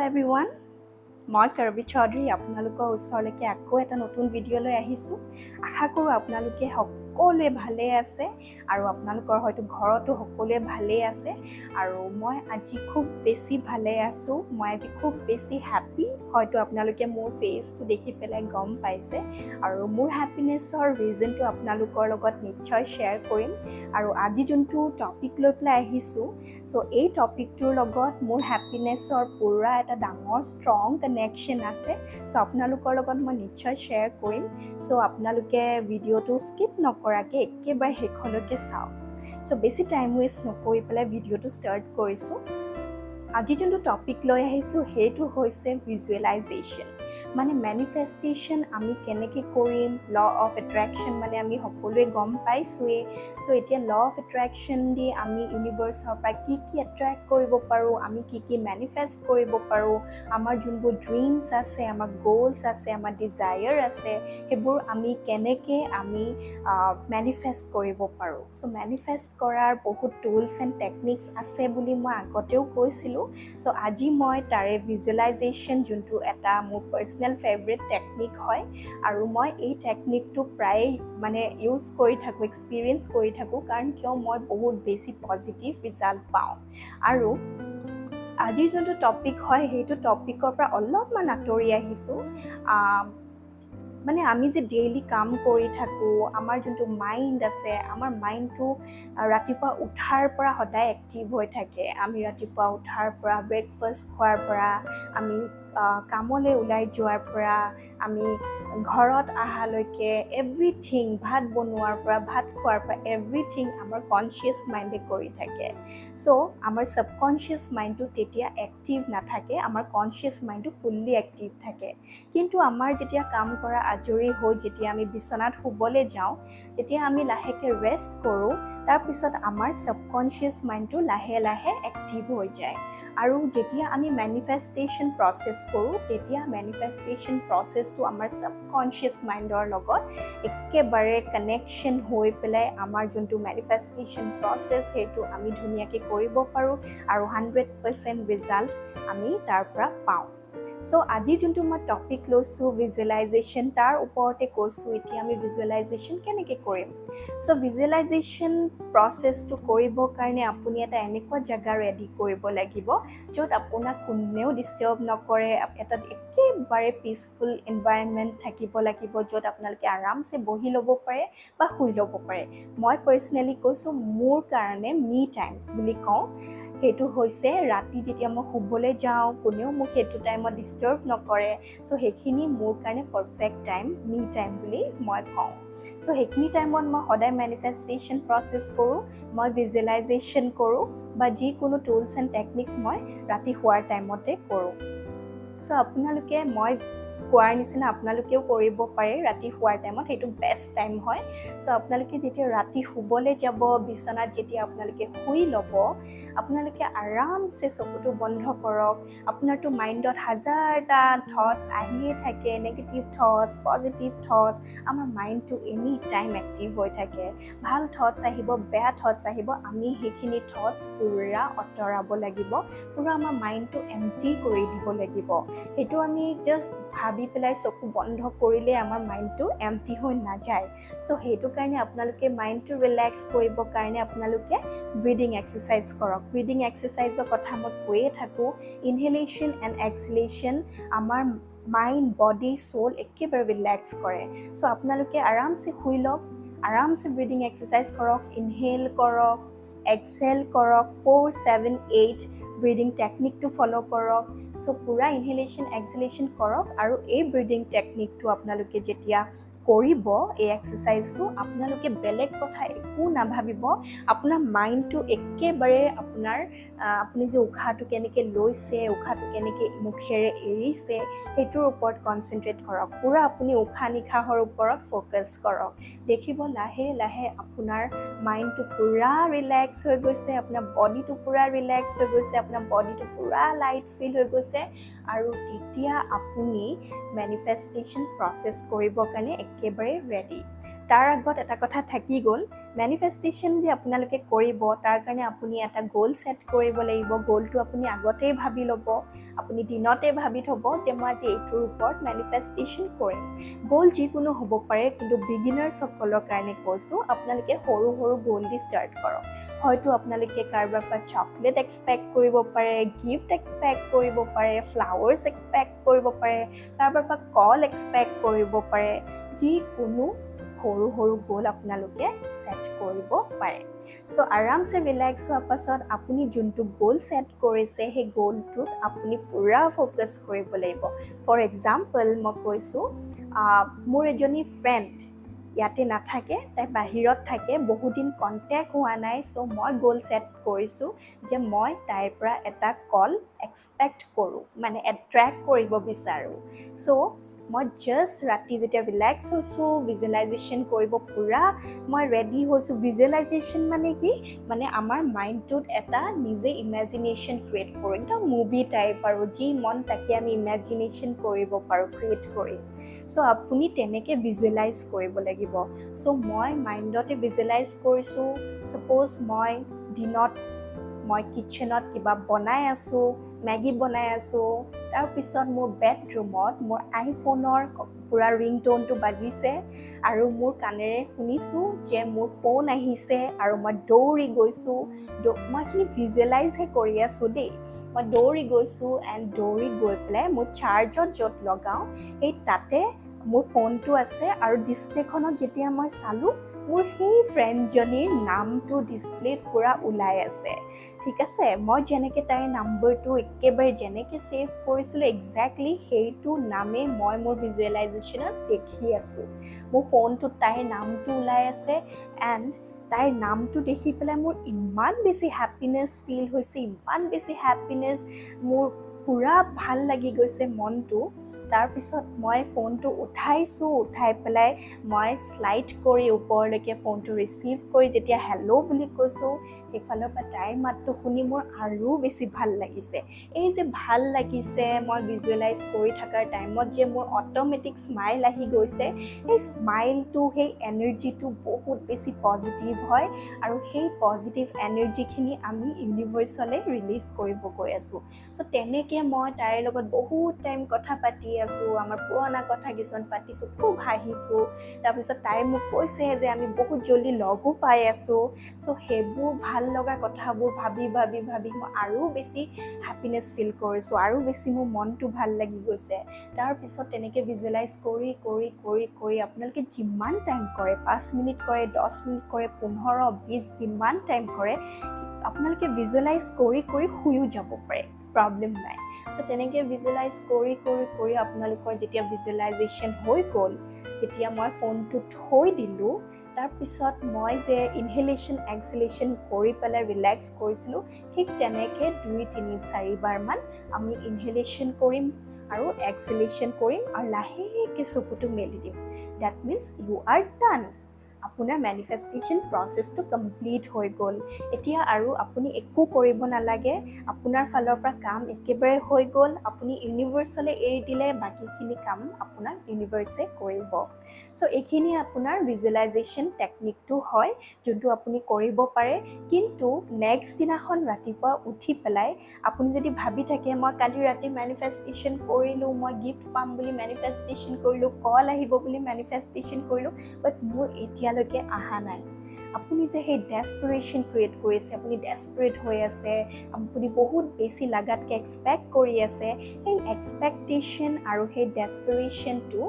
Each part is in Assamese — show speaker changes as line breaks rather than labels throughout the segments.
এভৰিৱান, মই কাৰ্বি চৌধুৰী আপোনালোকৰ ওচৰলৈকে আকৌ এটা নতুন ভিডিঅ' লৈ আহিছোঁ। আশা কৰোঁ আপোনালোকে সকলোৱে ভালে আছে আৰু আপোনালোকৰ হয়তো ঘৰতো সকলোৱে ভালেই আছে। আৰু মই আজি খুব বেছি ভালে আছোঁ, মই আজি খুব বেছি হেপ্পী। হয়তো আপোনালোকে মোৰ ফেচটো দেখি পেলাই গম পাইছে আৰু মোৰ হেপিনেছৰ ৰিজনটো আপোনালোকৰ লগত নিশ্চয় শ্বেয়াৰ কৰিম। আৰু আজি যোনটো টপিক লৈ পেলাই আহিছোঁ, চ' এই টপিকটোৰ লগত মোৰ হেপিনেছৰ পূৰা এটা ডাঙৰ ষ্ট্ৰং কানেকশ্যন আছে। চ' আপোনালোকৰ লগত মই নিশ্চয় শ্বেয়াৰ কৰিম। চ' আপোনালোকে ভিডিঅ'টো স্কিপ নকৰাকৈ একেবাৰে শেষলৈকে চাওক। চ' বেছি টাইম ৱেষ্ট নকৰি পেলাই ভিডিঅ'টো ষ্টাৰ্ট কৰিছোঁ। আজি যোনটো টপিক লৈ আহিছোঁ, সেইটো হৈছে ভিজুৱেলাইজেশ্যন, মানে মেনিফেষ্টেশ্যন আমি কেনেকৈ কৰিম। ল অফ এট্ৰেকশ্যন মানে আমি সকলোৱে গম পাইছোঁৱেই। চ' এতিয়া ল অফ এট্ৰেকশ্যন দি আমি ইউনিভাৰ্চৰ পৰা কি কি এট্ৰেক্ট কৰিব পাৰোঁ, আমি কি কি মেনিফেষ্ট কৰিব পাৰোঁ, আমাৰ যোনবোৰ ড্ৰিমছ আছে, আমাৰ গ'লছ আছে, আমাৰ ডিজায়াৰ আছে, সেইবোৰ আমি কেনেকৈ আমি মেনিফেষ্ট কৰিব পাৰোঁ। চ' মেনিফেষ্ট কৰাৰ বহুত টুলছ এণ্ড টেকনিক্স আছে বুলি মই আগতেও কৈছিলোঁ। চ' আজি মই তাৰে ভিজুৱেলাইজেশ্যন, যোনটো এটা মোৰ পাৰ্চনেল ফেভৰেট টেকনিক হয় আৰু মই এই টেকনিকটো প্ৰায়ে মানে ইউজ কৰি থাকোঁ, এক্সপিৰিয়েঞ্চ কৰি থাকোঁ, কাৰণ কিয় মই বহুত বেছি পজিটিভ ৰিজাল্ট পাওঁ। আৰু আজিৰ যোনটো টপিক হয়, সেইটো টপিকৰ পৰা অলপমান আঁতৰি আহিছোঁ। মানে আমি যে ডেইলি কাম কৰি থাকোঁ, আমাৰ যোনটো মাইণ্ড আছে, আমাৰ মাইণ্ডটো ৰাতিপুৱা উঠাৰ পৰা সদায় এক্টিভ হৈ থাকে। আমি ৰাতিপুৱা উঠাৰ পৰা, ব্ৰেকফাষ্ট খোৱাৰ পৰা, আমি কামলৈ ওলাই যোৱাৰ পৰা, আমি ঘৰত অহালৈকে এভৰিথিং, ভাত বনোৱাৰ পৰা, ভাত খোৱাৰ পৰা, এভৰিথিং আমাৰ কনচিয়াছ মাইণ্ডে কৰি থাকে। চ' আমাৰ ছাবকনচিয়াছ মাইণ্ডটো তেতিয়া এক্টিভ নাথাকে, আমাৰ কনচিয়াছ মাইণ্ডটো ফুল্লি এক্টিভ থাকে। কিন্তু আমাৰ যেতিয়া কাম কৰা আজৰি হৈ যেতিয়া আমি বিচনাত শুবলৈ যাওঁ, যেতিয়া আমি লাহেকৈ ৰেষ্ট কৰোঁ, তাৰপিছত আমাৰ ছাবকনচিয়াছ মাইণ্ডটো লাহে লাহে এক্টিভ হৈ যায়। আৰু যেতিয়া আমি মেনিফেষ্টেশ্যন প্ৰচেছ কৰোঁ, তেতিয়া মেনিফেষ্টেশ্যন প্ৰচেছটো আমাৰ ছাবকনচিয়াছ মাইণ্ডৰ লগত একেবাৰে কানেকশ্যন হৈ পেলাই আমাৰ যোনটো মেনিফেষ্টেশ্যন প্ৰচেছ, সেইটো আমি ধুনীয়াকৈ কৰিব পাৰোঁ আৰু 100% ৰিজাল্ট আমি তাৰ পৰা পাওঁ। চ' আজি যোনটো মই টপিক লৈছোঁ ভিজুৱেলাইজেশ্যন, তাৰ ওপৰতে কৈছোঁ। এতিয়া আমি ভিজুৱেলাইজেশ্যন কেনেকৈ কৰিম? চ' ভিজুৱেলাইজেশ্যন প্ৰচেছটো কৰিবৰ কাৰণে আপুনি এটা এনেকুৱা জেগা ৰেডি কৰিব লাগিব, য'ত আপোনাক কোনেও ডিষ্টাৰ্ব নকৰে। এটা একেবাৰে পিচফুল এনভাইৰনমেণ্ট থাকিব লাগিব, য'ত আপোনালোকে আৰামছে বহি ল'ব পাৰে বা শুই ল'ব পাৰে। মই পাৰ্চনেলি কৈছোঁ, মোৰ কাৰণে মি টাইম বুলি কওঁ, সেইটো হৈছে ৰাতি যেতিয়া মই শুবলৈ যাওঁ, কোনেও মোক সেইটো টাইমত ডিষ্টাৰ্ব নকৰে। চ' সেইখিনি মোৰ কাৰণে পাৰফেক্ট টাইম, মি টাইম বুলি মই কওঁ। চ' সেইখিনি টাইমত মই সদায় মেনিফেষ্টেশ্যন প্ৰচেছ কৰোঁ, মই ভিজুৱেলাইজেশ্যন কৰোঁ বা যিকোনো টুলছ এণ্ড টেকনিক্স মই ৰাতি শোৱাৰ টাইমতে কৰোঁ। চ' আপোনালোকে মই কোৱাৰ নিচিনা আপোনালোকেও কৰিব পাৰে। ৰাতি শোৱাৰ টাইমত সেইটো বেষ্ট টাইম হয়। চ' আপোনালোকে যেতিয়া ৰাতি শুবলৈ যাব, বিচনাত যেতিয়া আপোনালোকে শুই ল'ব, আপোনালোকে আৰামছে চকুটো বন্ধ কৰক। আপোনাৰতো মাইণ্ডত হাজাৰটা থটছ আহিয়ে থাকে, নেগেটিভ থটছ, পজিটিভ থটছ। আমাৰ মাইণ্ডটো এনি টাইম এক্টিভ হৈ থাকে। ভাল থটছ আহিব, বেয়া থটছ আহিব। আমি সেইখিনি থটছ পূৰা আঁতৰাব লাগিব, পূৰা আমাৰ মাইণ্ডটো এম্পটি কৰি দিব লাগিব। সেইটো আমি জাষ্ট ভাবি পেলাই চকু বন্ধ কৰিলে আমাৰ মাইণ্ডটো এম্পটি হৈ নাযায়। চ' সেইটো কাৰণে আপোনালোকে মাইণ্ডটো ৰিলেক্স কৰিবৰ কাৰণে আপোনালোকে ব্ৰিডিং এক্সাৰচাইজ কৰক। ব্ৰিডিং এক্সাৰচাইজৰ কথা মই কৈয়ে থাকোঁ। ইনহেলেশ্যন এণ্ড এক্সহেলেশ্যন আমাৰ মাইণ্ড, বডি, চ'ল একেবাৰে ৰিলেক্স কৰে। চ' আপোনালোকে আৰামছে শুই লওক, আৰামছে ব্ৰিডিং এক্সাৰচাইজ কৰক। ইনহেল কৰক, এক্সহেল কৰক, 4-7-8 ব্ৰিডিং টেকনিকটো ফ'ল' কৰক। চ' পূৰা ইনহেলেশ্যন, এক্সহেলেশ্যন কৰক আৰু এই ব্ৰিডিং টেকনিকটো আপোনালোকে যেতিয়া কৰিব, এই এক্সাৰচাইজটো, আপোনালোকে বেলেগ কথা একো নাভাবিব। আপোনাৰ মাইণ্ডটো একেবাৰে আপোনাৰ আপুনি যে উশাহটো কেনেকৈ লৈছে, উশাহটো কেনেকৈ মুখেৰে এৰিছে, সেইটোৰ ওপৰত কনচেনট্ৰেট কৰক। পূৰা আপুনি উশাহ নিশাহৰ ওপৰত ফ'কাছ কৰক। দেখিব, লাহে লাহে আপোনাৰ মাইণ্ডটো পূৰা ৰিলেক্স হৈ গৈছে, আপোনাৰ বডিটো পূৰা ৰিলেক্স হৈ গৈছে, আপোনাৰ বডিটো পূৰা লাইট ফিল হৈ গৈছে আৰু তেতিয়া আপুনি মেনিফেষ্টেশ্যন প্ৰচেছ কৰিবৰ কাৰণে একেবাৰে ৰেডি। তাৰ আগত এটা কথা থাকি গ'ল। মেনিফেষ্টেশ্যন যে আপোনালোকে কৰিব, তাৰ কাৰণে আপুনি এটা গ'ল ছেট কৰিব লাগিব। গ'লটো আপুনি আগতেই ভাবি ল'ব, আপুনি দিনতে ভাবি থ'ব যে মই আজি এইটোৰ ওপৰত মেনিফেষ্টেশ্যন কৰিম। গ'ল যিকোনো হ'ব পাৰে, কিন্তু বিগিনাৰ্ছসকলৰ কাৰণে কৈছোঁ, আপোনালোকে সৰু সৰু গ'ল দি ষ্টাৰ্ট কৰক। হয়তো আপোনালোকে কাৰোবাৰ পৰা চকলেট এক্সপেক্ট কৰিব পাৰে, গিফ্ট এক্সপেক্ট কৰিব পাৰে, ফ্লাৱাৰ্ছ এক্সপেক্ট কৰিব পাৰে, কাৰোবাৰ পৰা কল এক্সপেক্ট কৰিব পাৰে। যিকোনো সৰু সৰু গ'ল আপোনালোকে ছেট কৰিব পাৰে। চ' আৰামছে ৰিলেক্স হোৱাৰ পাছত আপুনি যোনটো গ'ল ছেট কৰিছে, সেই গ'লটোত আপুনি পূৰা ফ'কাছ কৰিব লাগিব। ফৰ এক্সাম্পল মই কৈছোঁ, মোৰ এজনী ফ্ৰেণ্ড ইয়াতে নাথাকে, তাই বাহিৰত থাকে, বহুদিন কণ্টেক্ট হোৱা নাই। চ' মই গ'ল ছেট কৰিছোঁ যে মই তাইৰ পৰা এটা কল এক্সপেক্ট কৰোঁ, মানে এট্ৰেক্ট কৰিব বিচাৰোঁ। চ' মই জাষ্ট ৰাতি যেতিয়া ৰিলেক্স হৈছোঁ, ভিজুৱেলাইজেশ্যন কৰিব পূৰা মই ৰেডি হৈছোঁ। ভিজুৱেলাইজেশ্যন মানে কি? মানে আমাৰ মাইণ্ডটোত এটা নিজে ইমেজিনেশ্যন ক্ৰিয়েট কৰোঁ, একদম মুভি টাইপ আৰু যি মন তাকে আমি ইমেজিনেশ্যন কৰিব পাৰোঁ ক্ৰিয়েট কৰি। চ' আপুনি তেনেকৈ ভিজুৱেলাইজ কৰিব লাগিব। চ' মই মাইণ্ডতে ভিজুৱেলাইজ কৰিছোঁ, ছাপ'জ মই দিনত মই কিটচেনত কিবা বনাই আছোঁ, মেগী বনাই আছোঁ। তাৰপিছত মোৰ বেডৰুমত মোৰ আইফোনৰ পূৰা ৰিংট'নটো বাজিছে আৰু মোৰ কাণেৰে শুনিছোঁ যে মোৰ ফোন আহিছে আৰু মই দৌৰি গৈছোঁ। মই এইখিনি ভিজুৱেলাইজহে কৰি আছোঁ দেই। মই দৌৰি গৈছোঁ এণ্ড দৌৰি গৈ পেলাই মোৰ চাৰ্জত য'ত লগাওঁ, সেই তাতে মোৰ ফোনটো আছে আৰু ডিছপ্লেখনত যেতিয়া মই চালোঁ, মোৰ সেই ফ্ৰেণ্ডজনীৰ নামটো ডিছপ্লেত পূৰা ওলাই আছে। ঠিক আছে, মই যেনেকৈ তাইৰ নাম্বাৰটো একেবাৰে যেনেকৈ ছেভ কৰিছিলোঁ, একজেক্টলি সেইটো নামেই মই মোৰ ভিজুৱেলাইজেশ্যনত দেখি আছোঁ। মোৰ ফোনটোত তাইৰ নামটো ওলাই আছে এণ্ড তাইৰ নামটো দেখি পেলাই মোৰ ইমান বেছি হেপিনেছ ফিল হৈছে, ইমান বেছি হেপিনেছ, মোৰ পূৰা ভাল লাগি গৈছে মনটো। তাৰপিছত মই ফোনটো উঠাইছোঁ। উঠাই পেলাই মই শ্লাইড কৰি ওপৰলৈকে ফোনটো ৰিচিভ কৰি যেতিয়া হেল্ল' বুলি কৈছোঁ, সেইফালৰ পৰা তাইৰ মাতটো শুনি মোৰ আৰু বেছি ভাল লাগিছে। এই যে ভাল লাগিছে, মই ভিজুৱেলাইজ কৰি থকাৰ টাইমত যে মোৰ অট'মেটিক স্মাইল আহি গৈছে, সেই স্মাইলটো, সেই এনাৰ্জিটো বহুত বেছি পজিটিভ হয় আৰু সেই পজিটিভ এনাৰ্জিখিনি আমি ইউনিভাৰ্চলৈ ৰিলিজ কৰিব গৈ আছোঁ। চ' তেনেকৈ মই তাইৰ লগত বহুত টাইম কথা পাতি আছোঁ, আমাৰ পুৰণা কথা কিছুমান পাতিছোঁ, খুব হাঁহিছোঁ। তাৰপিছত তাই মোক কৈছে যে আমি বহুত জল্দি লগো পাই আছোঁ। চ' সেইবোৰ ভাল লগা কথাবোৰ ভাবি ভাবি ভাবি মই আৰু বেছি হেপিনেছ ফিল কৰিছোঁ আৰু বেছি মোৰ মনটো ভাল লাগি গৈছে। তাৰপিছত তেনেকৈ ভিজুৱেলাইজ কৰি কৰি কৰি কৰি আপোনালোকে যিমান টাইম কৰে, 5 মিনিট কৰে, 10 মিনিট কৰে, 15, 20, যিমান টাইম কৰে, আপোনালোকে ভিজুৱেলাইজ কৰি কৰি শুইও যাব পাৰে, প্ৰব্লেম নাই। চ' তেনেকৈ ভিজুৱেলাইজ কৰি কৰি কৰি আপোনালোকৰ যেতিয়া ভিজুৱেলাইজেশ্যন হৈ গ'ল, যেতিয়া মই ফোনটো থৈ দিলোঁ, তাৰপিছত মই যে ইনহেলেশ্যন এক্সহেলেশ্যন কৰি পেলাই ৰিলেক্স কৰিছিলোঁ, ঠিক তেনেকৈ দুই, তিনি, চাৰিবাৰমান আমি ইনহেলেশ্যন কৰিম আৰু এক্সহেলেশ্যন কৰিম আৰু লাহেকৈ চকুটো মেলি দিম। That means you are done. আপোনাৰ মেনিফেষ্টেশ্যন প্ৰচেছটো কমপ্লিট হৈ গ'ল। এতিয়া আৰু আপুনি একো কৰিব নালাগে। আপোনাৰ ফালৰ পৰা কাম একেবাৰে হৈ গ'ল। আপুনি ইউনিভাৰ্চলৈ এৰি দিলে, বাকীখিনি কাম আপোনাক ইউনিভাৰ্চে কৰিব। চ' এইখিনি আপোনাৰ ভিজুৱেলাইজেশ্যন টেকনিকটো হয়, যোনটো আপুনি কৰিব পাৰে। কিন্তু নেক্সট দিনাখন ৰাতিপুৱা উঠি পেলাই আপুনি যদি ভাবি থাকে, মই কালি ৰাতি মেনিফেষ্টেশ্যন কৰিলোঁ, মই গিফ্ট পাম বুলি মেনিফেষ্টেশ্যন কৰিলোঁ, কল আহিব বুলি মেনিফেষ্টেশ্যন কৰিলোঁ, বাট মোৰ এতিয়ালৈকে অহা নাই, আপুনি যে সেই ডেছপাৰেশ্যন ক্ৰিয়েট কৰিছে, আপুনি ডেছপাৰেট হৈ আছে, আপুনি বহুত বেছি লাগাতকৈ এক্সপেক্ট কৰি আছে, সেই এক্সপেক্টেশ্যন আৰু সেই ডেছপাৰেশ্যনটো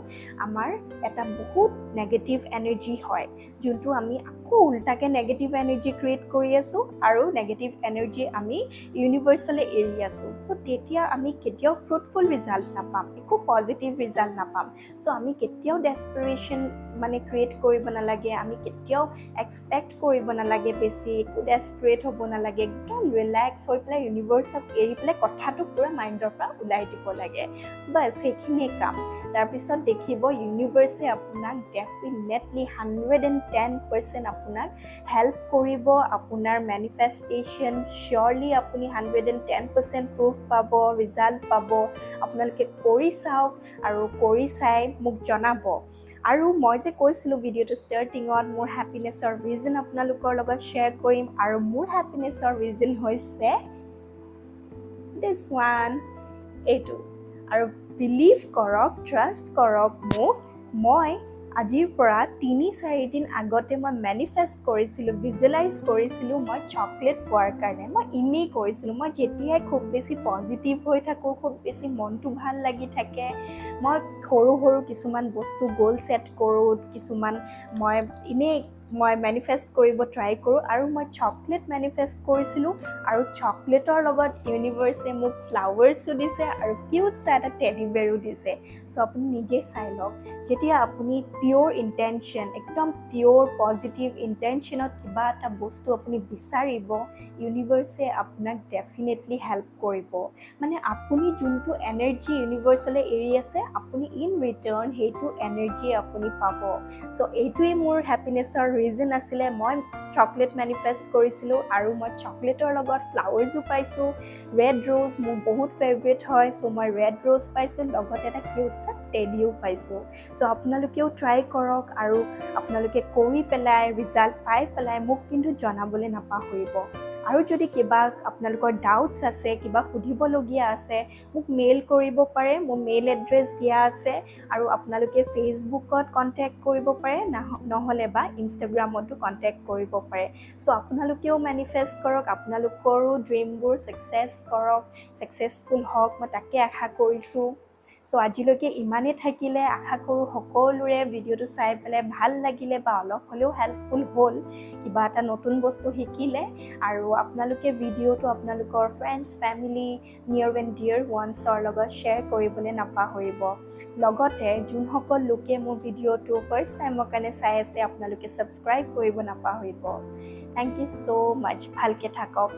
আমাৰ এটা বহুত নেগেটিভ এনাৰ্জি হয়, যোনটো আমি আকৌ উল্টাকৈ নেগেটিভ এনাৰ্জি ক্ৰিয়েট কৰি আছোঁ আৰু নেগেটিভ এনাৰ্জি আমি ইউনিভাৰ্চলৈ এৰি আছোঁ। চ' তেতিয়া আমি কেতিয়াও ফ্ৰুটফুল ৰিজাল্ট নাপাম, একো পজিটিভ ৰিজাল্ট নাপাম। চ' আমি কেতিয়াও ডেছপাৰেশ্যন মানে ক্ৰিয়েট কৰিব নালাগে। আমি কেতিয়াও এক্সপেক্ট কৰিব নালাগে বেছি, একো ডেছপাৰেট হ'ব নালাগে। একদম ৰিলেক্স হৈ পেলাই ইউনিভাৰ্চক এৰি পেলাই কথাটো পূৰা মাইণ্ডৰ পৰা ওলাই দিব লাগে। বাছ, সেইখিনিয়ে কাম। তাৰপিছত দেখিব ইউনিভাৰ্চে আপোনাক ডেফিনেটলি 110% আপোনাক হেল্প কৰিব। আপোনাৰ মেনিফেষ্টেশ্যন চিয়'ৰলি আপুনি 110% প্ৰুফ পাব, ৰিজাল্ট পাব। আপোনালোকে কৰি চাওক আৰু কৰি চাই মোক জনাব। আৰু মই যে যে কৈছিলোঁ ভিডিঅ'টো ষ্টাৰ্টিঙত, মোৰ হেপিনেছৰ ৰিজন আপোনালোকৰ লগত শ্বেয়াৰ কৰিম আৰু মোৰ হেপিনেছৰ ৰিজন হৈছে দিছ ওৱান, এইটো। আৰু বিলিভ কৰক, ট্ৰাষ্ট কৰক মোক, মই আজিৰ পৰা 3-4 দিন আগতে মই মেনিফেষ্ট কৰিছিলোঁ, ভিজুৱেলাইজ কৰিছিলোঁ মই চকলেট পোৱাৰ কাৰণে। মই এনেই কৰিছিলোঁ। মই যেতিয়াই খুব বেছি পজিটিভ হৈ থাকোঁ, খুব বেছি মনটো ভাল লাগি থাকে, মই সৰু সৰু কিছুমান বস্তু গ'ল ছেট কৰোঁ, কিছুমান মই এনেই মই মেনিফেষ্ট কৰিব ট্ৰাই কৰোঁ আৰু মই চকলেট মেনিফেষ্ট কৰিছিলোঁ আৰু চকলেটৰ লগত ইউনিভাৰ্ছে মোক ফ্লাৱাৰ্ছো দিছে আৰু কিউট চাই এটা টেডি বেৰো দিছে। চ' আপুনি নিজে চাই লওক, যেতিয়া আপুনি পিয়'ৰ ইণ্টেনশ্যন, একদম পিয়'ৰ পজিটিভ ইণ্টেনশ্যনত কিবা এটা বস্তু আপুনি বিচাৰিব, ইউনিভাৰ্ছে আপোনাক ডেফিনেটলি হেল্প কৰিব। মানে আপুনি যোনটো এনাৰ্জি ইউনিভাৰ্চলৈ এৰি আছে, আপুনি ইন ৰিটাৰ্ণ সেইটো এনাৰ্জি আপুনি পাব। চ' এইটোৱেই মোৰ হেপিনেছৰ ৰিজন আছিলে। মই চকলেট মেনিফেষ্ট কৰিছিলোঁ আৰু মই চকলেটৰ লগত ফ্লাৱাৰ্ছো পাইছোঁ। ৰেড ৰ'জ মোৰ বহুত ফেভৰেট হয়, চ' মই ৰেড ৰ'জ পাইছোঁ, লগতে এটা কিউট চা টেডিও পাইছোঁ। চ' আপোনালোকেও ট্ৰাই কৰক আৰু আপোনালোকে কৰি পেলাই ৰিজাল্ট পাই পেলাই মোক কিন্তু জনাবলৈ নাপাহৰিব। আৰু যদি কিবা আপোনালোকৰ ডাউটছ আছে, কিবা সুধিবলগীয়া আছে, মোক মেইল কৰিব পাৰে। মোৰ মেইল এড্ৰেছ দিয়া আছে আৰু আপোনালোকে ফেচবুকত কণ্টেক্ট কৰিব পাৰে, নহ'লে বা ইনষ্টাগ্ৰামতো কণ্টেক্ট কৰিব পাৰে। চ' আপোনালোকেও মেনিফেষ্ট কৰক, আপোনালোকৰো ড্ৰিমবোৰ ছাকচেছ কৰক, ছাকচেছফুল হওক, মই তাকে আশা কৰিছোঁ। চ' আজিলৈকে ইমানেই থাকিলে। আশা কৰোঁ সকলোৰে ভিডিঅ'টো চাই পেলাই ভাল লাগিলে বা অলপ হ'লেও হেল্পফুল হ'ল, কিবা এটা নতুন বস্তু শিকিলে। আৰু আপোনালোকে ভিডিঅ'টো আপোনালোকৰ friends, family, near and dear ওৱানছৰ লগত শ্বেয়াৰ কৰিবলৈ নাপাহৰিব। লগতে যোনসকল লোকে মোৰ ভিডিঅ'টো ফাৰ্ষ্ট টাইমৰ কাৰণে চাই আছে, আপোনালোকে ছাবস্ক্ৰাইব কৰিব নাপাহৰিব। Thank you so much. ভালকৈ থাকক।